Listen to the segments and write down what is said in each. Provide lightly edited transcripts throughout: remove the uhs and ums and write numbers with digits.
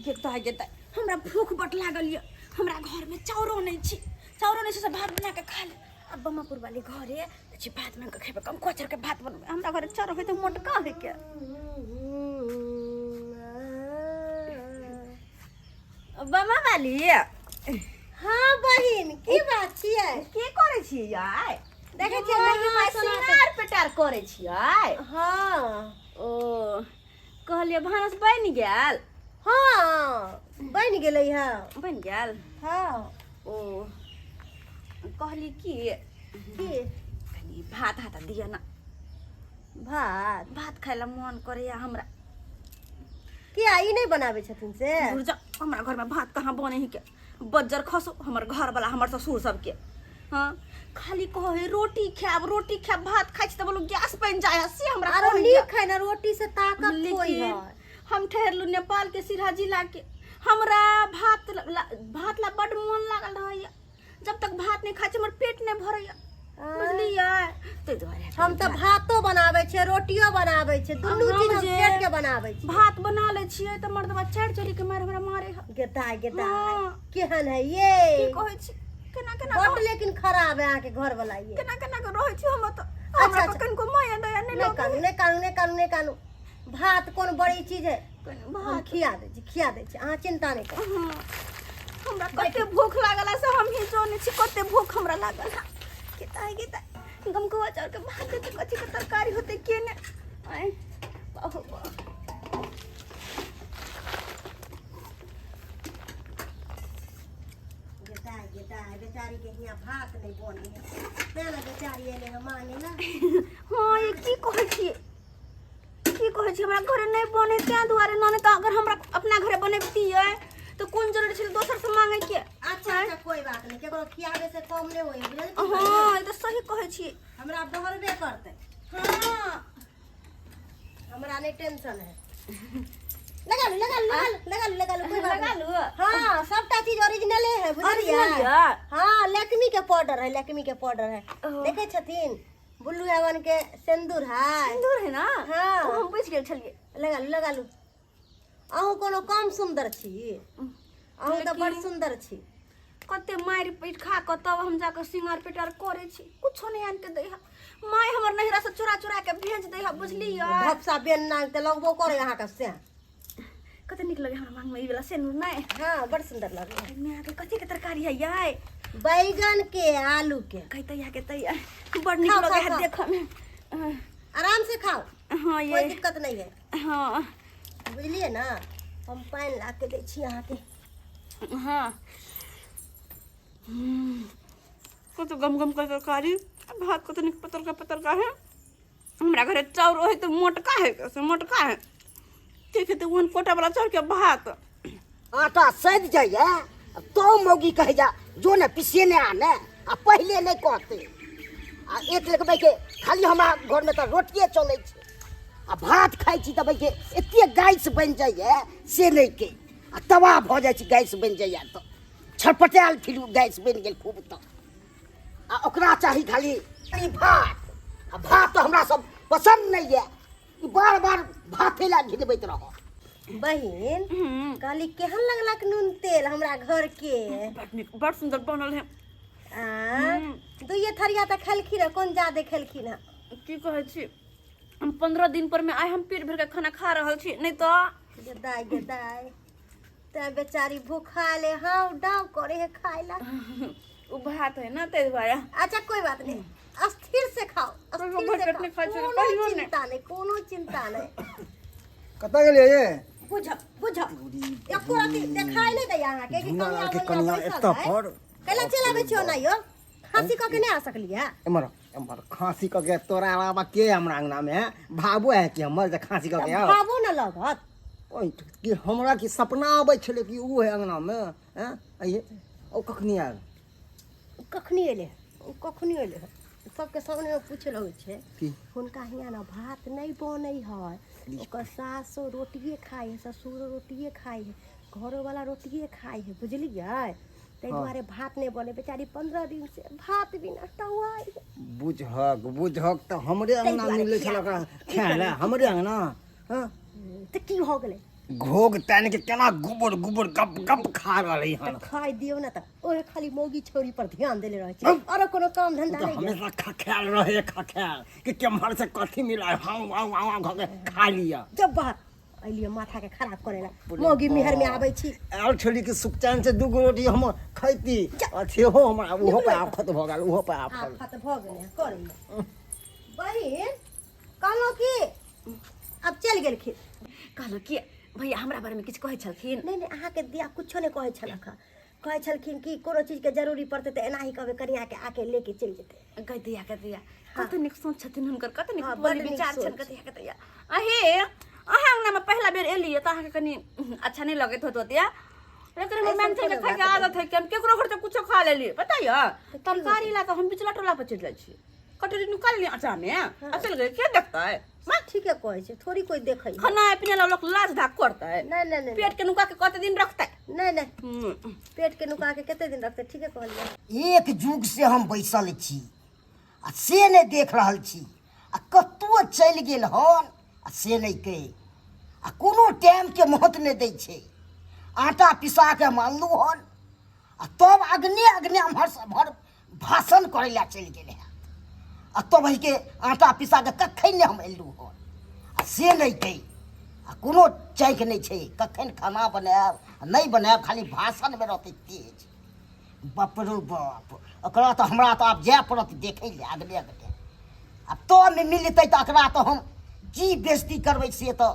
गेता गेता हमरा भूख बड लागल यऽ। हमरा घरमे चाउरो नहि छै, चाउरो नहि छै से भात बना कऽ खा ले। आ बमापुर वाली घरे छी भात बना कऽ खेबै, कम कोचर के भात बनबै। हमरा घरे चाउर होइ तऽ मोटका होइ के। बमा वाली। हाँ बहिन, की बात छियै? की करै छियै यार? देखै छियै नहा सोना के। सिंगार पेटार करै छियै? हाँ। ओ कहलियै भानस बनि गेल? हाँ बनि गेलै। हँ बनि गेल। हाँ। ओ कहली की की कनी भात हाथ दिअ ने। भात? भात खाय लए मन करैया हमरा। किया ई नहि बनाबै छथिन से? दूर जा, हमरा घरमे भात कहाँ बनै है के, बज्जर खसो हमर घरवला हमर ससुर सबके। हाँ खाली कहै रोटी खायब रोटी खायब, भात खाइ छी तऽ बोलू गैस बनि जाइ है से हमरा आरो कहैया। नीक है ने, रोटी से ताकत होई लेकिन है। हम ठहरलू नेपाल के सिरहा जिला के, हमरा भात भात ला बड मोन लागल रहैया। जब तक भात नहीं खाइ छी हमर पेट नहीं भरैया, बुझलियै? ताहि दुआरे हम तऽ भातो बनाबै छियै रोटियो बनाबै छियै, दुनू हम चीज हम जे फेट के बनाबै छियै। भात बना लै छियै तऽ मर्दबा चारि चोरी के मारि हमरा मारे है। गेदाय गेदाय। हाँ। केहन है ये? की कहै छी, केना केना बड लेकिन खराब है अहाँके घर वाला ये। केना केना के रहै छी हम तऽ, हमरा अच्छा। कनिको माया दया नहि नहि लगै। कानू नहि कानू नहि कानू नहि कानू, भात कोन बड़ी चीज है? कनि हम भात खिया दै छी, खिया दै छी, अहाँ चिंता नहि करू। हाँ, हमरा कते भूख लागल है से हम ही जानै छी कते भूख हमरा लागल है। केता है केता गमकौआ चाउर के भात देते, कथी के तरकारी होते के ने। आय बाहु बाह। गेदाय गेदाय, बेचारी के हियाँ भात नहि बने है तें ने बेचारी एलै हँ मांगे ला। हाँ ये की कहै छी, की कहै छी, हमरा घरे नहि बने तें दुआरे न, नहि तऽ अगर हमरा अपना घरे बनैबतियै तऽ कोन जरूरी छलै दोसर से मांगे के? अच्छा अच्छा, कोई बात नहीं, केकरो खियाबे से कम नहीं होय, बुझल? हाँ ई तऽ सही कहै छी। हमरा बहरबे करतै। हाँ हमरा नहीं टेंशन है। लगा लू लगा लू लगा लू लगा लू लगा लू, कोई बात लगा नहीं। लू। हाँ सबटा चीज ओरिजिनले है, बुझलियै? ओरिजिनल यऽ? हाँ लक्ष्मी के पाउडर है, लक्ष्मी के पाउडर है। ओ। देखै छथिन ब्लू हेवन के सिंदूर है। सिन्दूर है ना? हाँ। ओ हम बुझि गेल छलियै। लगा लू लगा लू। अहूँ कोनो कम सुंदर छी? अहूँ तऽ बड़ लेकिन- सुंदर छी। कते मारि पीट खा कऽ तब हम जाकऽ सिंगार पेटार करै छी, कुछो नहि आनि कऽ दै है माय हमर, नैहरा से चोरा चोरा के भेज दै है, बुझलियै? भपसा बेन नाग तऽ लगबो करे अहाँके से। कते नीक लगे हमरा मांग में ई वाला सेनूर नहि? हाँ बड़ सुंदर लगे। अरे माय के कथी के तरकारी है याय? बैगन के आलू के। कहते या के तैया बड़ नीक खाओ, लगे है खाओ, खाओ। देखऽ में। आराम से खाओ। हाँ कोई ये दिक्कत नहीं है। हाँ बुझलियै ना, हम पानि ला के दै छी अहाँके। हाँ कत गम गम के तरकारी आ भात कत नीक पतरका पतरका है। हमरा घरे चाउर है तऽ मोटका है से मोटका है, के खेतै ओहन कोटा वाला चाउर के भात? आटा सधि जाइए तो मौगी कहैया जो ने पिसेने आने, आ पहिले नहि कहते। आ एक लेखबै के खाली हमरा घरमे तऽ रोटिए चलै छै आ भात खाइ छी तऽ के एते गैस बनि जाइए से नहि के आ तबाह भऽ जाइ छै। गैस बनि जाइए तऽ छटपटायल फिरू, गैस बनि गेल खूब तऽ आ ओकरा चाही खाली ई भात, आ भात तऽ हमरा सब पसन्द नहि यऽ, ई बार बार भाते लए घिनबैत रहत। बहिन कहली केहन लगलक नून तेल हमरा घर के? बड़ नीक, बड़ सुंदर बनल है। आ दुइये थरिया तऽ खेलखिन हँ, कोन जादे खेलखिन हँ? की कहै छी, हम 15 दिन पर में आइ हम पेट भर के खाना खा रहल छी, नहीं तऽ गेदाय गेदाय, तें बेचारी भूखा ले हाँ डाव करे है खाए ला। ओ भात है ना ताहि दुआरे। अच्छा कोई बात नहीं, अस्थिर से खाओ, अस्थिर भर से पेट खाओ। नहीं खाइ छै, कोनो कहियो नहि। चिंता नहीं, कोनो चिंता नहीं। कतऽ गेलियै ये? बुझ बुझ, एको रति देखाई नहीं दैया अहाँके कि झुना कनिया लाल के बनिया कनिया बैसल एतऽ है। पर कैला चलि आबै छियौ ना यौ? खांसी कऽ के नहि आ सकलियै? एम्हर एम्हर, खांसी कऽ के तोरा अलावा के हमरा अंगना में है? भाबो है कि हमर जे खांसी कऽ के आउ? भाबो न लगत। ओइ कि हमरा कि सपना अबै छलै कि उ है अंगना में हैं? आइये ओ कखनी आयल? कखनी एलै? ओ कखनी एलै? सबके सामने पूछे लगै छै की हुनका हियाँ ने भात नहि बनै है, ओकर सासो रोटिए खाइ है, ससुरो रोटिए खाइ है, घरोवाला रोटिए खाइ है, बुझलियै? ताहि दुआरे भात नहि बने, बेचारी 15 दिन से भात बिना टौआइ है। बुझहक बुझहक तऽ हमरे ताहि अंगना दुआरे मिलै छल ओकरा खाय लए, हमरे अंगना। हँ तऽ की भऽ गेलै? घोघ तानि के केना गुबुर गुबुर गप गप खा रहलै हन। तऽ खाइ दियौ ने तऽ ओहे खाली मौगी छौरी पर ध्यान देले रहै छै, आरो कोनो काम धंधा तऽ नहि यऽ। हमेशा खखायल रहे, खखायल कि केम्हर से कथी मिला, हाँ वाह वाह वाह कऽ के खा लिअ। जब बाहर अलियै माथा के खराब करे ला मौगी मेहर में आबै छी। आयल छली कि सुख चैन से दूगो रोटी हम खैती, आ सेहो हमरा ओहो पर आफत भऽ गेल, ओहो पर आफत। आफत भऽ गेलै करै बहिन। कहलहुँ कि आब चलि गेलखिन। कहलहुँ कि भैया हमरा बारेमे किछु कहै छलखिन? नहि नहि, अहाँके दिया कुछो नहि कहै छलक हँ। कहै छलखिन कि कोनो चीजके जरूरी पड़तै तऽ एनाही कहबै कनियाके, आके लेके चलि जेतै। गदिया गदिया, कते नीक सोच छथिन हुनकर, कते नीक हाँ, बोली बड्ड नीक विचार छनि। सोच। गदिया गदिया, अहे अहाँ अंगनामे पहिला बेर एलियै तऽ अहाँके कनि अच्छा नहि लगैत होत ओतिया, लेकिन हमर ऐसन मैम के कोनो खाइके बात आदत है कि हम केकरो घर से कुछो खा लेली। पता यऽ, तरकारी ला कऽ हम बिचला टोला पर चलि जाइ छी, कटोरी निकाल ली आटा में आ चल गए। के देखतै? माँ ठीके कहै छै, थोड़ी कोई देखै है। खाना पीना ला लोक लाज धाक करतै? नहि नहि नहि। पेट के नुका के कते दिन रखतै? नहि नहि। पेट के नुका के कते दिन रखतै, ठीके कहलियै। एक युग से हम बैसल छी आ से नहि देख रहल छी, आ कतहु चलि गेल हन आ से नहि कहि, आ कोनो टाइमके महत्व नहि दै छै। आटा पिसा के हम अनलहुँ हन आ तब अग्ने अग्ने एम्हर से एम्हर भाषण करै लए चलि गेल हँ, आ तब के आटा पिसा के कखन नहि हम एलहुँ हन आ से नहि कहि, आ कोनो चैक नहि छै कखन खाना बनायब आ नहि बनायब, खाली भाषणमे रहतै तेज। बाप रौ बाप, ओकरा तऽ हमरा तऽ आब जाय पड़त देखै लए अगले अगले, आ तब मिलतै तऽ एकरा तऽ हम की बेइज्जती करबै से तऽ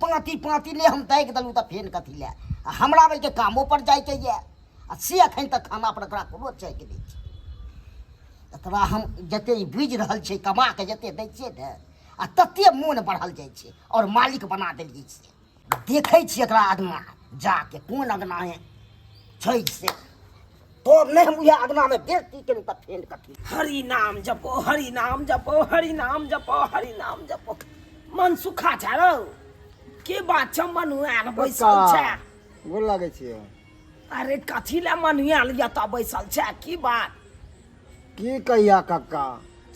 पाँति पाँति नहि हम दागि देलहुँ तऽ फेर कथी लए। आ हमरा बेरके कामो पर जाइके यऽ, आ से एखन तक खाना पर एकरा कोनो चैक नहि छै। एकरा हम जते ई बुझि रहल छै, कमा के जते दै छियै ने आ तते मोन बढ़ल जाइ छै आओर मालिक बना देलियै। से देखै छियै एकरा अगना जाके कोन अगना है छै से, तब नहि हम उएह अगनामे बेइज्जती केलहुँ तऽ फेर कथी। हरि नाम जपो, हरि नाम जपो, हरि नाम जपो, हरि नाम जपो। मन सुखा छै रौ, के बात छ? मन आयल बैसल छै। गोर लागै छियै। अरे कथी ले मन आयल यऽ बैसल छै, की बात? की कहिया कक्का?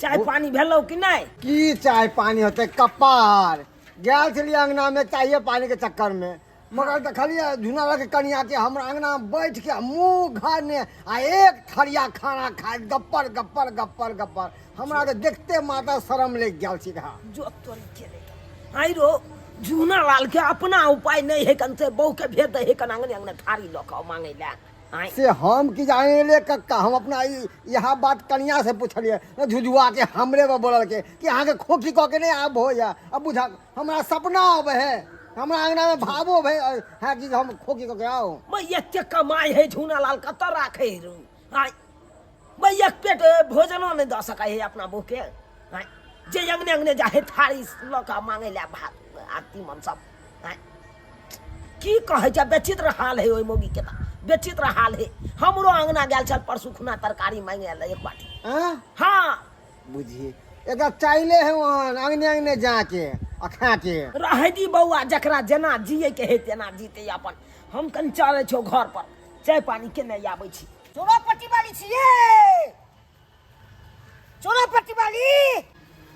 चाय पानी भेलौ कि नहि? की चाय पानी होतै कपार, गेल छलियै अंगना में चाये पानी के चक्कर में, मगर देखलियै झुना लग कनिया के हमरा अंगना में बैठ के मुंह घाने आ एक थरिया खाना खाए गप्पर गप्पर गप्पर गप्पर। हमरा के देखते माता शरम लग गेल छी। जो तोरी के रे आई रो, झुना लाल के अपना उपाय नहीं है कन से बहू के भेज दे है कन अंगने अंगने थारी लऽ के मांगे ले आइ। से हम की जाने ले कक्का, हम अपना यहाँ बात कनिया से पूछलिए न, झुझुआ के हमरे पर बोलल के कि अहाँ के खोखी कऽ के नहीं आब होइया। अब बुझा हमरा सपना आबे है, हमरा अंगना में भावो भे है कि हम खोखी कऽ के आओ। मैं एते कमाई है झुना लाल कतऽ राखे रू आइ, मैं एक पेट भोजनो नहीं दऽ सकै है अपना बहू के आइ, जे अंगने अंगने जाहे थारी लऽ कऽ मांगे ले भात आ तीमन सब आइ। की कहै छै, बेचित्र हाल है ओहि मौगी के, तऽ बेचित्र हाल है। हमरो अंगना गेल छल परसू खुना तरकारी मांगे ले एक बाटी। हाँ? हाँ। बुझिए एकरा चाइले है वहाँ अंगने अंगने जाके आ खा के रहै दी बौआ, जकरा जेना जिए के है तेना जीते अपन। हम कनि चलै छौ घर पर, चाय पानी के नहि आबै छी। चोरापट्टी वाली छियै, चोरापट्टी वाली।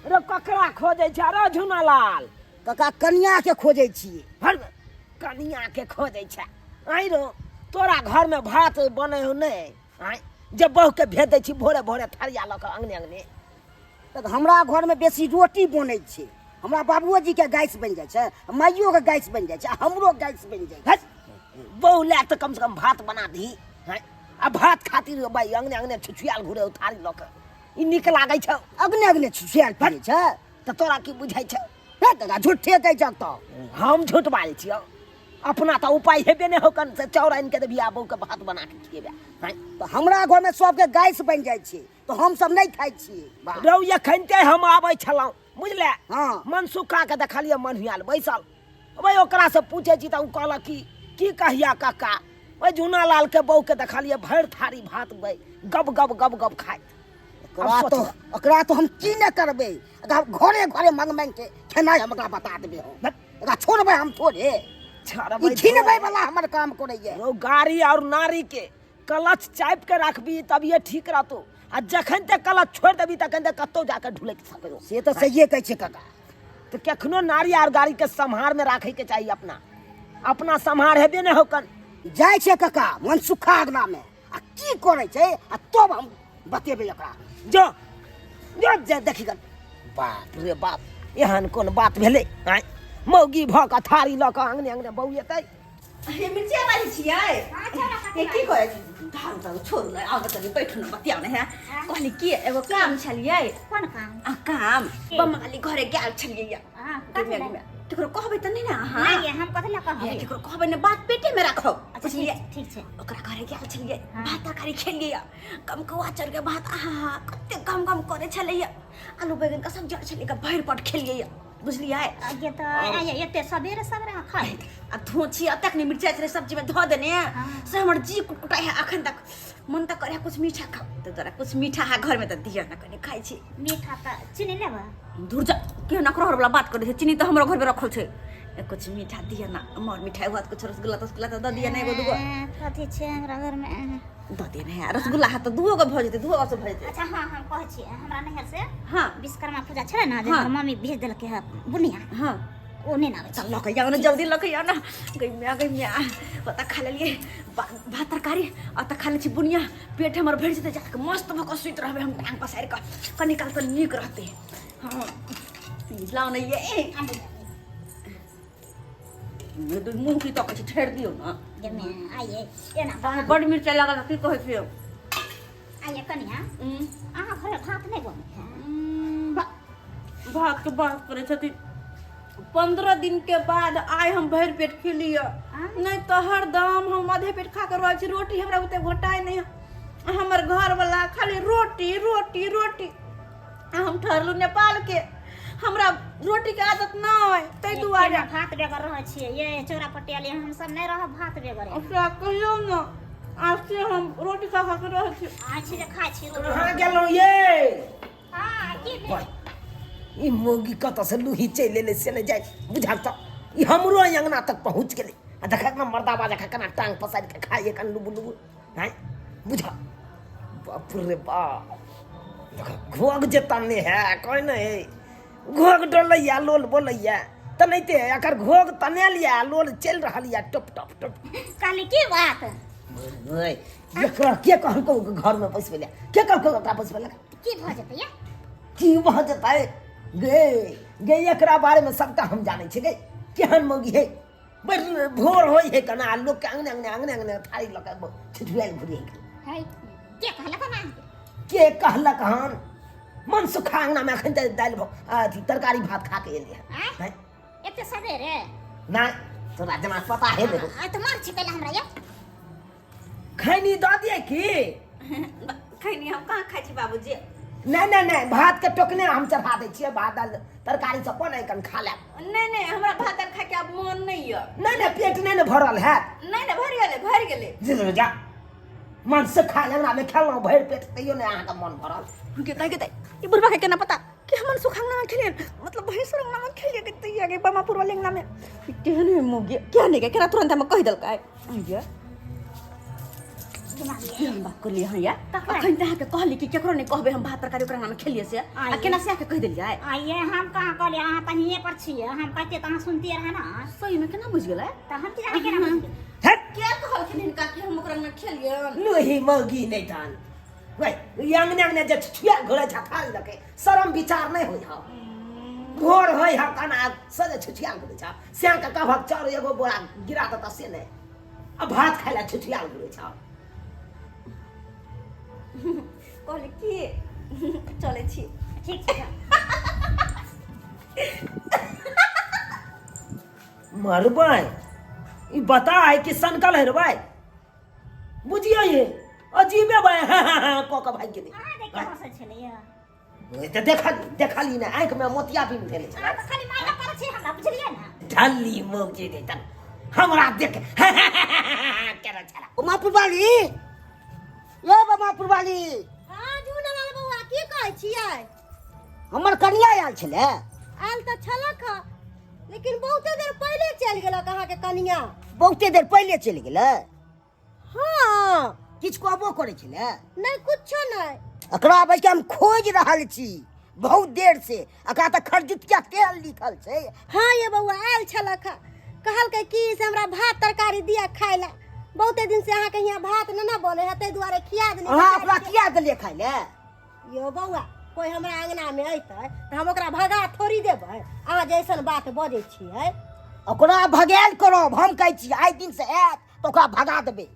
रे ककरा खोजै छै रे झुनालाल? कका, कनिया के खोजै छियै। हर कनिया के खोजै छै। आइ रो, तोरा घर में भात बनै हो नहि आइ, जे बहू के भेज दै छी भोरे भोरे थरिया लऽ कऽ अंगने अंगने? तऽ हमरा घर में बेसी रोटी बनै छै। हमरा बाबुओ जी के गैस बनि जाइ छै, माइयो के गैस बनि जाइ छै, आ हमरो गैस बनि जाइ छै। हट, बहू लए तऽ कम से कम भात बना दही हैं? आ भात खातिर भाई अंगने अंगने छुछुआल घुरे हो थारी लऽ कऽ, ई नीक लागै छौ? अगने अगने छुछुआल फिरै छै। तऽ तोरा की बुझाइ छौ? हे दादा, झूठे कहै छौ तऽ। हम झूठ बाजै छियौ? अपना तऽ उपाय हेबे नहि हो कन से चाउर आनि के देबही आ बहू के भात बना के खिएबे हैं? तऽ हमरा घर में सबके गैस बनि जाइ छै तऽ हम सब नहि खाइ छियै। वाह। रौ, एखनते हम आबै छलहुँ बुझले। हाँ। मन सुखा के देखलियै मनियाल बैसल। ओहि ओकरा से पूछै छी तऽ ओ कहलक कि की कहिया काका, ओहि झुना लाल के बहू के देखलियै भरि थारी भात बै गब गब गब गब खाइत। ओकरा आब तो सोच। ओकरा तो हम की नहि करबै, एकरा घरे घरे मांग मांग के खेनाइ हम ओकरा बता देबै। हम एकरा छोड़बै हम थोड़े? छोड़बै ई घिनबै थोड़े। वाला हमर काम करैया। रौ, गाड़ी और नारी के क्लच चापि के राखबी तभिए ठीक रहतो, आ जखन तक क्लच छोड़ि देबी तखन तक कतौ जाके ढुलकि सकयो। से तऽ सहिए कहै छै काका। तऽ कखनो नारी और गाड़ी के सम्हार में राखे के चाही अपना। अपना सम्हार हेबे नहि होकन। जाइ छै काका मनसुखा अगनामे आ की करै छै आ तब हम बतेबै ओकरा। जो जो जे देखी गन, बाप रे बाप, एहन कोन बात भेलै? आँय, मौगी भऽ कऽ थारी लऽ कऽ अङ्गने अङ्गने बौएतै। हे मिर्चिया वाली छियै, हे की कहै छी? धारू तारू छोड़ू ने, आब तनी बैठू ने, बतियाउ ने। है कहली की एगो काम छलियै। कोन काम? आ काम बमाली घरे गेल छलियै या। हाँ, कथी कथी लए? लए? केकरो कहबै तऽ नहि ने अहाँ? नहि, हम कथी लए कहबै? हे, केकरो कहबै ने, बात पेटे में राखब। अच्छा, बुझलियै? ठीक छै। ओकरा घरे गेल छलियै। हाँ। भात तरकारी खेलियै, गमकौआ चाउर के भात, आहा कते गम गम करै छलैया। आलू बैगन के सब्जी छलै, भरि पेट खेलियै, बुझलियै? आगे तऽ आइ एते सबेरे सबेरे अहाँ खाइ आ धोची अतक ने मिर्चाई छलै सब्जी में धऽ देने से हमर जी कुटकुटाइ है अखन तक। मन तऽ करे कुछ मीठा खाउ, तऽ तोरा कुछ मीठा है घर में तऽ दिअ ने, कनि खाइ छी। मीठा तऽ चीनी लेबै? दूर जा, केहन अकरहर वाला बात करै छै। चीनी तऽ हमरो घर में रखल छै। ए, कुछ मीठा दिअ ना, मर मिठाई हुआ कुछ रसगुल्ला तसगुल्ला तऽ दऽ दिअ ने एगो दूगो। कथी छै हमरा घर में? दऽ दिअ ने, रसगुल्ला है तऽ दूगो भऽ जेतै, दूगो से भऽ जेतै। अच्छा हाँ, हम कहै छी, हमरा नैहर से हाँ विश्वकर्मा पूजा छलै ने जे हाँ। हमर मम्मी भेज देलकै है बुनिया। हाँ ओ नहि आबै चल लऽ के आउ ने, जल्दी लऽ के आउ ने। गई म्या, गई म्या, ओतऽ खा लेलियै भात तरकारी, ओतऽ खा लै छी बुनिया, पेट हमर भरि जेतै, जाके मस्त भऽ कऽ सुति रहबै हम टांग पसारि कऽ, कनी काल तऽ नीक रहतै। हाँ लाउ ने ये मुँह की तकै छी, ठेर दियौ ने। गे माय, आइए एना बड्ड मिरचाइ लागल, की कहै छियै? आइए कनिया, अहाँ घरमे भात नहि बनै है? भात के बात करै छथिन। 15 दिन के बाद आइ हम भरि पेट खेलियै, नहि तऽ हरदम हम आधे पेट खा कऽ रहै छी। रोटी हमरा ओते घोटाइ नहि है। हमर घरवला खाली रोटी रोटी रोटी, आ हम ठहरलहुँ नेपाल के, हमरा रोटी के आदत नहि, ताहि दुआरे केना भात बेगर रहै छियै ये चौरा पटियाली? हम सब नहि रहब भात बेगर। ओकरा कहियौ ने, आब से हम रोटी खा खा के रहै छी। आइ छी जे खाइ छी रोटी। कहाँ गेलहुँ ये? हाँ, की भेल? भाइ, ई मौगी कतऽ से लूही चलि एलै से नहि जाइ बुझल तऽ ई हमरो अङ्गना तक पहुँच गेलै। आ देखक ने मर्दाबा जकाँ केना टांग पसारि कऽ खाइए कन लुबु लुबु। आँय बुझ, बाप रे बाप, देख घोघ जे तने है कोइ नहि है, घोघ डोलैया लोल बोलैया तऽ नहिते एकर घोघ तनेल या लोल चलि रहल या टप टप टप। कहली की बात? ओए, एकरा के कहलकौ घरमे बैसबै लए? के कहलकौ ओकरा बैसबै लए? की भऽ जेतै या? की भऽ जेतै गे? गे एकरा बारेमे सबटा हम जानै छी गे, केहन मौगी है। बड़ भोर होइ है कना लोक के अंगने अंगने अंगने अंगने थारी लऽ कऽ ठिठुआयल घुरी है। है के कहलक हन अहाँके? के कहलक हन? मन सुखा अंगना में अखन तऽ दालि अथी तरकारी भात खा के एलियै हन। आँय? नहि। एते सबेरे? नहि, तोरा जेना पता है नहि। आइ तऽ मार छिपैला हमरा ये। खैनी दऽ दियै की? खैनी हम कहाँ खाइ छी बाबूजी। नहि नहि नहि, भात के टोकने हम चढ़ा दै छियै, भात दालि तरकारी सब बनै कन खा लेब। नहि नहि, हमरा भात दालि खाके आब मन नहि यऽ। नहि नहि, पेट नहि ने भरल हैत। नहि नहि, भरि गेलै, भरि गेलै। जे जा मन से खा, अंगना में खेलहुँ भरि पेट तैयो नहि अहाँके मन भरल। के ताई के ताई, ई बुढ़बा के केना पता कि हमर सुख अंगना में खेलियै, मतलब भैंसुर अंगना में खेलियै के तैया के बमापुर वाले अंगना में। ई केहन है मुगी, केहन है, केना तुरंत हम कहि देलकै। आइया केहन बात करलियै हँ या? ककरा? अखन तऽ अहाँके कहली कि केकरो नहि कहबै हम भात तरकारी ओकरा अंगना में खेलियै से, आ आइये। केना से अहाँके कहि देलियै? आइये हम कहाँ कहलियै, अहाँ तऽ हियें पर छियै, हम कहतियै तऽ अहाँ सुनतियै रहए ने। सही में केना बुझि गेलै? तऽ हम की जाने केना बुझि गेलै। हट। के कहलखिन हिनका कि हम ओकरा अंगना खेलियै? लोही मौगी नहि तहन वै ई अंगने अंगने जे छुआ घुरै छ थाल लके शरम विचार नहि होइ हौ। भोर होइ हौ कना सजे छुछिया घुरै छ, श्याम के कहबक चाउर एगो बोरा गिरा देता से नहि, आ भात खाइ लए छुछिया घुरै छ। कहली की चलै छी। ठीक छै। मरबै ई बता है कि सनकल है रे भाई, बुझियो ये अजीबे भाई। हाँ हाँ हाँ कऽ कऽ भागि गेलै। अहाँ देख के हँसै छलैया? ओए तऽ देखल देखली ने, आँखि में मोतिया बिन भेल छलै। अहाँ तऽ खाली मारि करै छी हमरा, बुझलियै ने? ढल्ली मौगी रे तन हमरा देख केना छला। उमापुर वाली, ये उमापुर वाली। हाँ झूलालाल बौआ, की कहै छियै? हमर कनिया आयल छलै? आयल तऽ छलक हँ, लेकिन बहुते देर पहिले चलि गेलक अहाँके कनिया। बहुते देर पहिले चलि गेलै? हाँ। किछु कहबो करै छलै? नहि, कुछो नहि। एकरा बैस के हम खोजि रहल छी बहुत देर से, एकरा तऽ खरजुतिया तेल लिखल छै। हाँ ये बौआ, आयल छलक हँ, कहलकै कि से हमरा भात तरकारी दिया खाय ला बहुते दिन से अहाँके हियाँ भात नहि ने बनै है ताहि दुआरे खिया देली अहाँ अपना किया देलियै खाय लए यौ बौआ कोइ हमरा अङ्गनामे अयतै तऽ हम ओकरा भगा थोड़ी देबै अहाँ जैसन बात बजै छियै ओकरा भगायल करब हम कहै छी आइ दिन से आयत तऽ ओकरा भगा देबै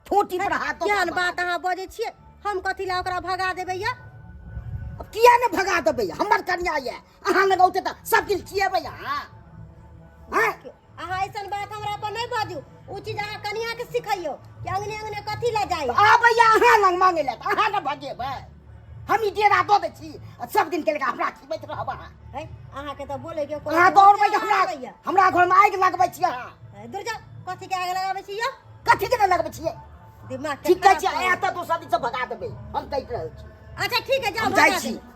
ठोटी पर हाथ दऽ केहन कऽ बात अहाँ बजै छियै हम कथी लए ओकरा भगा देबै यौ अब किया ने भगा देबै हमर कन्या यऽ अहाँ लग औतै तऽ सब किछु खिएबै अहाँ आँय? अहाँ ऐसन बात हमरा पर नहि बाजू ओ चीज अहाँ कनिया के सिखैयो कि अंगने अंगने कथी लए जाइ आबैया अहाँ लग मांगे लए तऽ अहाँ ने भगेबै हम ई डेरा दऽ दै छी आ सब दिन के लगा हमरा खिबैत रहब अहाँ है अहाँके तऽ बोले के अहाँ दौड़बै तऽ हमरा हमरा घरमे आगि लगबै छी अहाँ दूर जाओ कथी के आगि लगाबै छी यौ कथी के ने लगबै छियै दिमाग के ठीक कहै खराब छियै करै। आयत तऽ दोसर दिन से भगा देबै हम कहि रहल छी अच्छा ठीक है जाओ हम भगा जाइ छी देबै।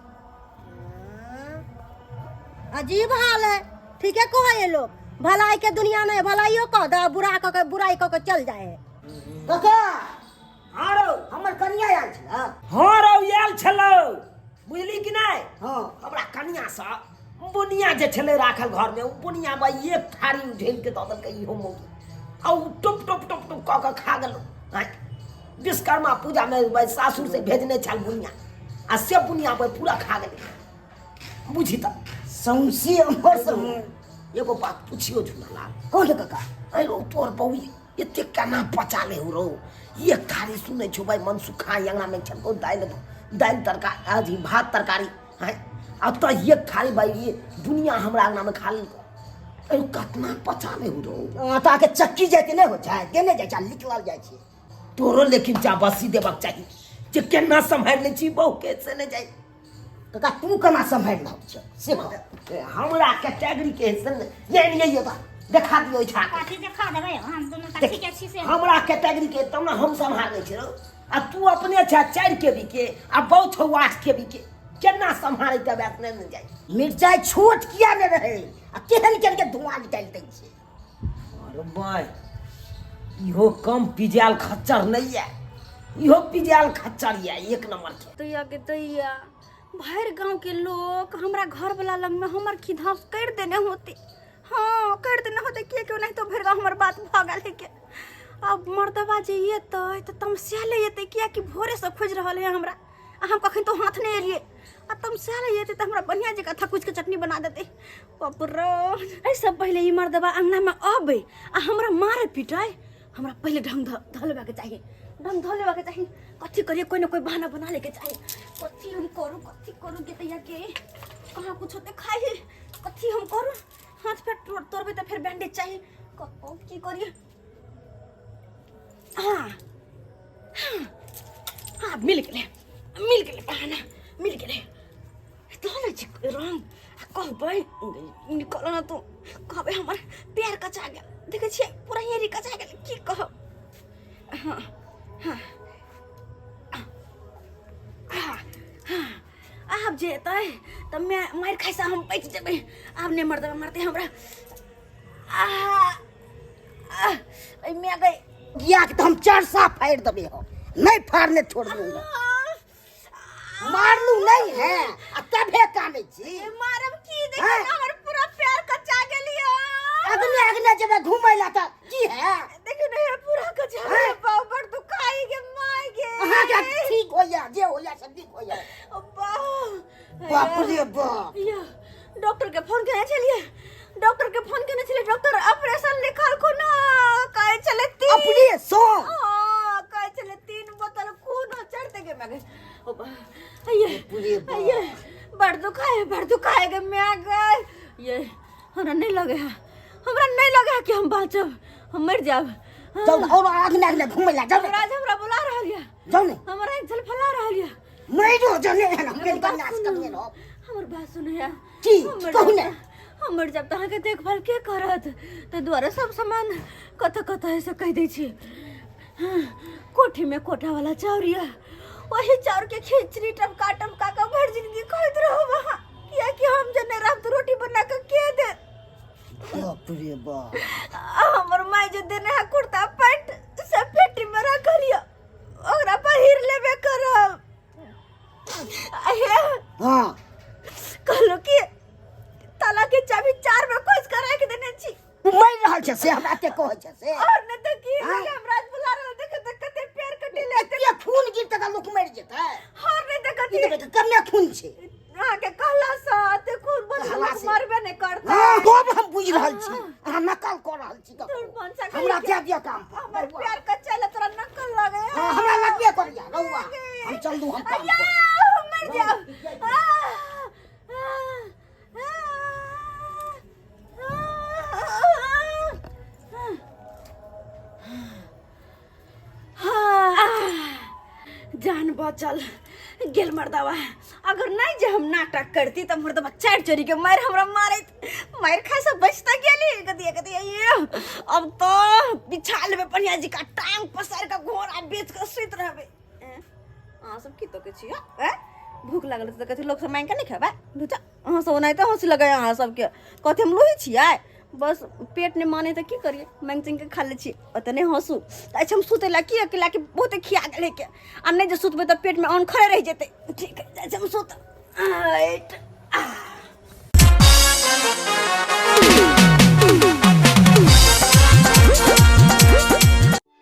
अजीब हाल है ठीके कहै है लोग भलाई के दुनिया नहीं भलाइयो कह दे बुरा कह के बुराई कह के चल जाए है काका हाँ रौ हमर कनिया आयल छलै हाँ रौ आयल छलौ बुझली कि नहि हाँ हमरा कनिया सँ बुनिया जे छलै राखल घरमे ओ बुनिया बा एक थारी उझेल के दऽ देलकै इहो मौगी आ ओ टुप टुप टुप टुप कऽ कऽ खा गेलौ आँय विश्वकर्मा पूजामे भाइ सासुर से भेजने छल बुनिया आ से बुनिया भाइ पूरा खा गेलै बुझी तऽ सौंसे हमर सब एगो बात पुछियो झुनालाल कोन काका अरे रौ तोर बहू एते केना पचा ले रौ एक थारी सुनै छौ भाइ मन सुखा अंगना में छलको दालि दालि तरकारी अथी भात तरकारी हैं आ तऽ एक थारी भाइ ये दुनिया हमरा अंगना में खा लेलको अरे कतना पचा ले रौ आटा के चक्की जाइत नहि होइ छै देने जाइ छै आ निकलल जाइ छै तोरो लेकिन चाबसी देबाक चाही जे केना सम्हारि लै छी बहु के से नहि जाइ काका तू केना सम्हारि रहल छ से कह हमरा कैटेगरी के से नहि ये नहीं ये बा देखा दियो छा कथी देखा देबै हम दुनू तऽ ठीके छी से हमरा कैटेगरी के तब ने हम सम्हारै छी रौ आ तू अपने छ 4 केबी के आ बहु छौ 8 केबी के केना सम्हारै तब नहि ने जाइ मिरचाइ छोट किया नहि रहै आ केहन केहन के धुआं निकालि दै छै अरे भाई इहो कम पिजायल खच्चर नहीं है इहो पिजायल खच्चर है एक नंबर के दैया के दैया भरि गांव के लोग हमरा घर वाला लग में हमर खिधांस कर देने होते हाँ कर देने होते किया क्यों नहीं तो भरि गांव हमर बात भऽ गेल है के अब मर्दबा जे एतै तऽ तमसाले एतै कियाकि भोरे से खोजि रहल है हमरा आ हम कखन तो हाथ नहि एलियै आ तमसाले एतै तऽ हमरा बढ़िआँ जकाँ थकुच के चटनी बना देतै बाप रे एहिसँ पहिले ई मर्दबा अङ्गनामे अबै आ हमरा मारै पिटै हमरा पहिले ढंग धऽ लेबाके चाही ढंग धऽ लेबाके चाही कथी करिए कोइ ने कोइ बहाना बना लेके चाही कथी हम करू कथी करू के तैया के कहाँ कुछ होते खाइ कथी हम करू हाथ पैर तोड़बै तऽ फेर बैंडेज चाही की करिए हाँ हाँ हाँ मिल गेलै मिल गेलै बहाना मिल गेलै धऽ लै छी रंग आ कहबै निकल ना तू कहबै हमर पैर कचा गेल देखै छियै पूरा हेरी कचा गेल की कहब हाँ हाँ हाँ हाँ आब जे एतै तऽ मारि खाइसँ हम बचि जेबै आब नहि मरतै मरतै हमरा आ एहिमे गई गिया के तऽ हम चरसा फाड़ि देबै हम नहि फाड़ने छोड़बै मारलू नहीं है आ तबे कानै छी मारब की देखियौ हैं? ने हमर पूरा पैर कच्चा गेलियै अगने अगने जेबै घूमै ला तऽ की है देखियौ ने हे पूरा कच्चा हैं? गेलै बाप बड़ दुखाई गे माय गे अहाँके ठीक होइया जे होइया से ठीक होइया ओ बाप बाप रे बाप या डॉक्टर के फोन केने छलियै डॉक्टर के फोन केने छलियै डॉक्टर ऑपरेशन लिखल खून कहै छलै तीन अपने सो हाँ कहै छलै तीन बोतल खून चढ़ते गे मैं ओ बा अये रे बाप। अये बड़ दुखाए बड़ दुखाए गे मैं गए ये हमरा नहीं लगे है हमरा नहीं लगे है कि हम बाँचब हम मर जाब जाउ ने और अगने अगने घूमै ला जाउ ने हमरा हमरा बुला रहल ये जाउ ने हमरा एक झलफला रहल ये मरियो जने है हम हमर बात कन्या सुनू। कन्या रहब हमर बात सुनू या की? हमर कहू ने। हमर जब अहाँके देखभाल के करत ताहि दुआरे सब सामान कतऽ कतऽ है से कहि दै छी हाँ, कोठी में कोठा वाला चाउर यऽ वही चाउर के खिचड़ी टपका टपका कऽ भरि जिंदगी खाइत रहब अहाँ कियाकि हम जे नहि रहब तऽ रोटी बना कऽ के देत बाप रे बाप आ हमर माय जे देने है कुर्ता पैंट सब पेटी में रखल यऽ ओकरा पहिर लेबे करब हे हाँ कहलो कि ताला के चाबी चार में खोज कर रख देने छी तू मरि रहल छै से कहै छै से और नहि तऽ की आँय? हमरा बुला रहल देख तऽ कते पैर कटेले एते खून गिरतै तऽ लोक मरि जेतै और नहि तऽ ई कथी देखबै तऽ कमे खून छै अहाँके कहला से एते खून बचल कहला लोक से। मरबे नहि करतै हँ तब हम बुझि रहल छी अहाँ नकल कऽ रहल छी तोर ककरो। भनसा कहिके- हमरा दए दिअ काम पर हमर प्यार के चले तोरा नकल लगे हँ हमरा लगबे करैया रौआ हम चलू हम काम अय्या, पर मर जाओ आ, आ, आ, आ, आ। जान बचल गेल मर्दवा अगर नहीं जे हम नाटक करती तऽ मर्दवा चारि चोरी के मारि हमरा मारैत मारि खाय से बच तऽ गेली कथी कथी ये अब तो बिछा लेबै बढ़िया जी का टांग पसारि के घोड़ा बेच के सुति रहबै एँ, अहाँ सब की तकै छी हँ? एँ? भूख लागल तऽ कथी लोक सब मांगि के नहि खेबै धुचा अहाँ सब ओनाहिते हँसी लगैए अहाँ सबके कथी हम लोही छियै बस पेट नहि माने तऽ की करियै मांगि चांगि के खा लै छी ओतऽ नहि हँसू तऽ अच्छा हम सुतै लए की अकेला के बहुते खिया गेलै के आ नहि जे सुतबै तऽ पेटमे अन्न खड़े रहि जेतै ठीक है जाइ छी हम सुत आइट।